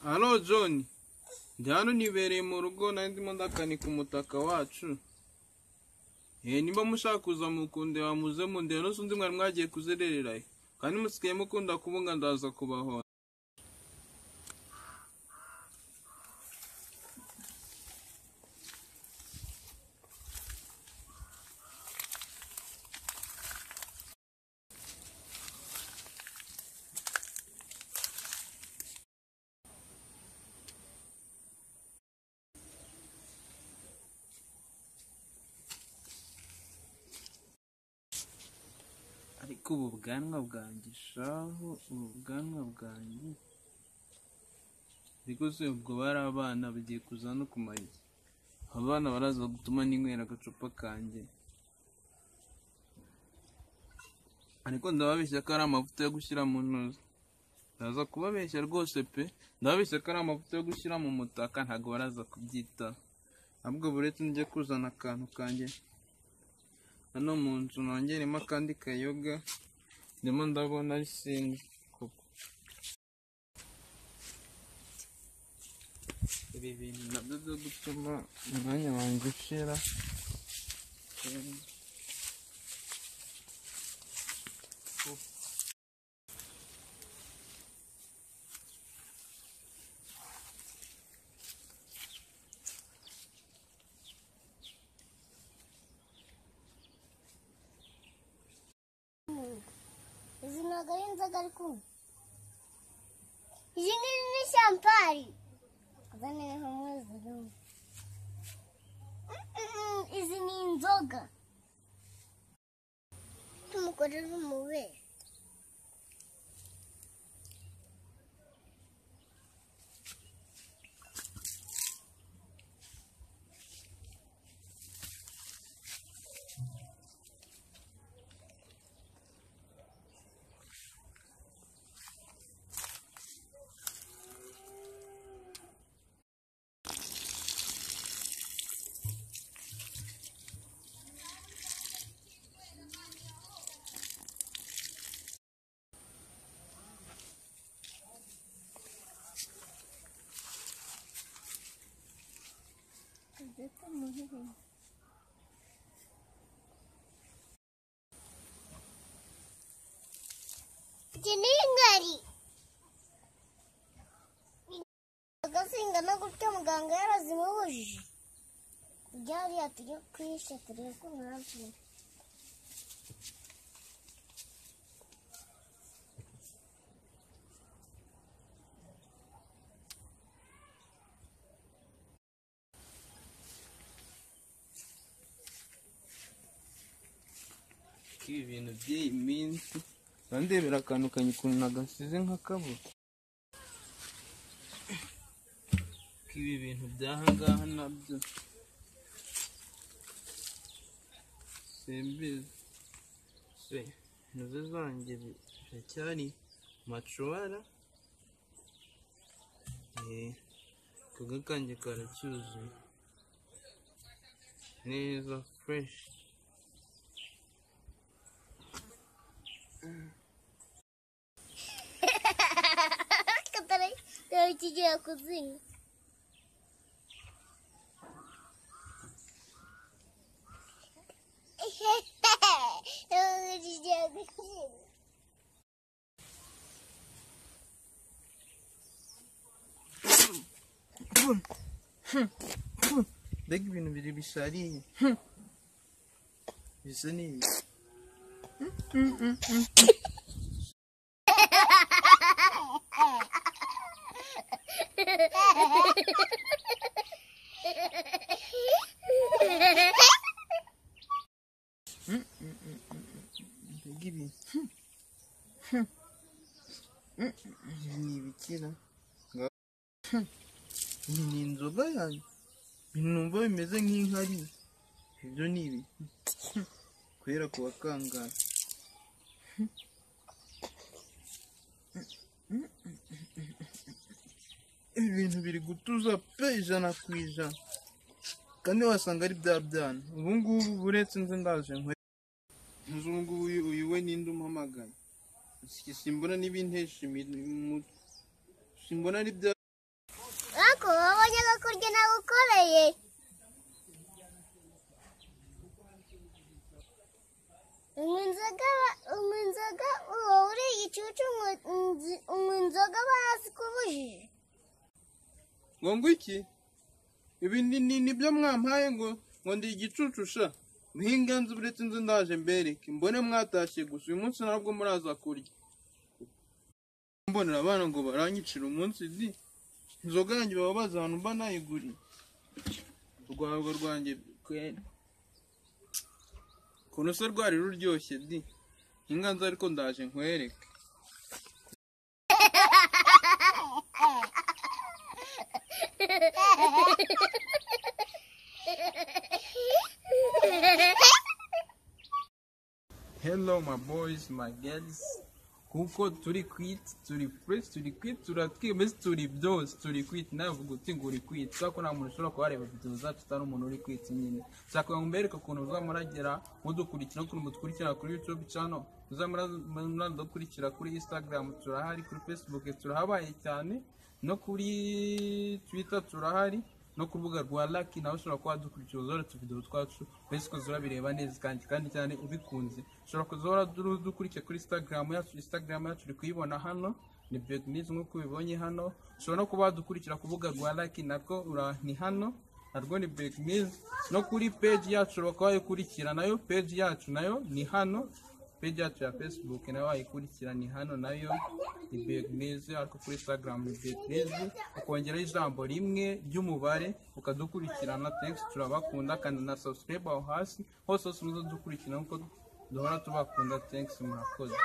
Halo John, ndi hano nibereye mu rugo nari ndimo ndakanika umutaka wacu. Nimba mushaka kuza mukundeba muze mundebe, no sinzi mwari mwagiye kuzerererayo. Kandi musigaye mukunda kubunga ndaza kubahora. Ariko ubu bwanwa bwanjye shaho, ubu bwanwa bwanjye ariko se ubwo bari abana bagiye kuza no kumara iki? Abana baraza gutuma ninywera agacupa kanjye, ariko ndababeshya ko ari amavuta yo gushyira mu ntozi. Ndaza kubabeshya rwose pe, ndababeshya ko ari amavuta yo gushyira mu mutaka, ntabwo baraza kubyitaho. Ahubwo buretse njye kuzana akantu kanjye hano mu nzu nongeremo akandi kayoga, ndimo ndabona ari sinzi koko. Ibi bintu nabyo byo gutuma umwanya wanjye ushira. Izi ntabwo ari inzoga ariko iyi ngiyi ni shampari. Izi ni inzoga tumukorera umubere. Iki ni ingari. Inzoga zingana gutya muganga yarazimubujije. Kujya hariya tujye kwisha turebe ukuntu arazimira. Ibi bintu by'iyi minsi bandebera akantu kanjye ukuntu nagasize nk'akabura. Ibi bintu by'aha ngaha nabyo simbizi se, inzu zanjye biracyari macuwara. Akaga kanjye karacyuzuye neza fureshi. Kigiye kuzinywa. Kigiye kuzinywa. Mbega ibintu biri bishariye bisa n'ibi. Mbega ibintu ni ibikira. Iyi ni inzoga yanjye, numva bimeze nk'inkari. Ibyo ni ibi guhera ku wa kangahe? Ibi bintu biri gutuza pe 100%, kandi wasanga ari bya byana. Ubu ngubu buretse nze ndaje nkwe. Nzi ubu ngubu uyu we ninde umpamagaye? Simbona n'ibintesha umutwe, simbona ari bya. Wankoreye. Unywa inzoga, unywa inzoga, uwo uri igicucu, unywa inzoga barazikubujije. Ngo ngwiki? Ibi ni byo mwampaye ngo ndi igicucu sha. Muhinga nzu, uretse inzu ndaje mbereke mbone mwatashye gusa. Uyu munsi ntabwo muraza kurya. Mbonera abana ngo baranyicira umunsi di. Inzoga yanjye baba bazi ahantu mba nayiguriye. Urwarwa rwanjye kwera ukuntu se rwari ruryoshye di. Inga nzu, ariko ndaje nkwereke. Hello my boys, my girls. Kuko turi kwit, turi fresh, turi kwit, turatwi mbese turi byose, turi kwit. Navuga uti ngo uri kwit kubera ko nta muntu ushobora kuba wareba video zacu utari umuntu uri kwit nyine. Nshaka kugira ngo mbereke ukuntu muzamuragera mudukurikira, ukuntu mudukurikira kuri YouTube channel, muzamuradukurikira kuri Instagram turahari, kuri Facebook turahabaye cyane, no kuri Twitter turahari, no ku rubuga rwa Lucky nawe ushobora kuba wadukurikira, uzora utuvidewo twacu mbese ukaza urabireba neza kandi cyane ubikunze. Ushobora kuza dukurikira kuri Instagram yacu. Instagram yacu uri kuyibona hano, ni Big News nk'uko ubibonye hano. Ushobora no kuba wadukurikira ku rubuga rwa Lucky, narwo ni hano, narwo ni Big News. No kuri page yacu ushobora kuba wayikurikira nayo, page yacu nayo ni hano, page yacu ya Facebook nayo wayikurikira, ni hano, nayo ni Big News. Ariko kuri Instagram ni Big News, ukongeraho ijambo rimwe ry'umubare ukadukurikirana. Thanks, turabakunda. Kandi na subscribe aho hasi hose hose muzadukurikirana nkuko duhora tubakunda. Thanks, murakoze.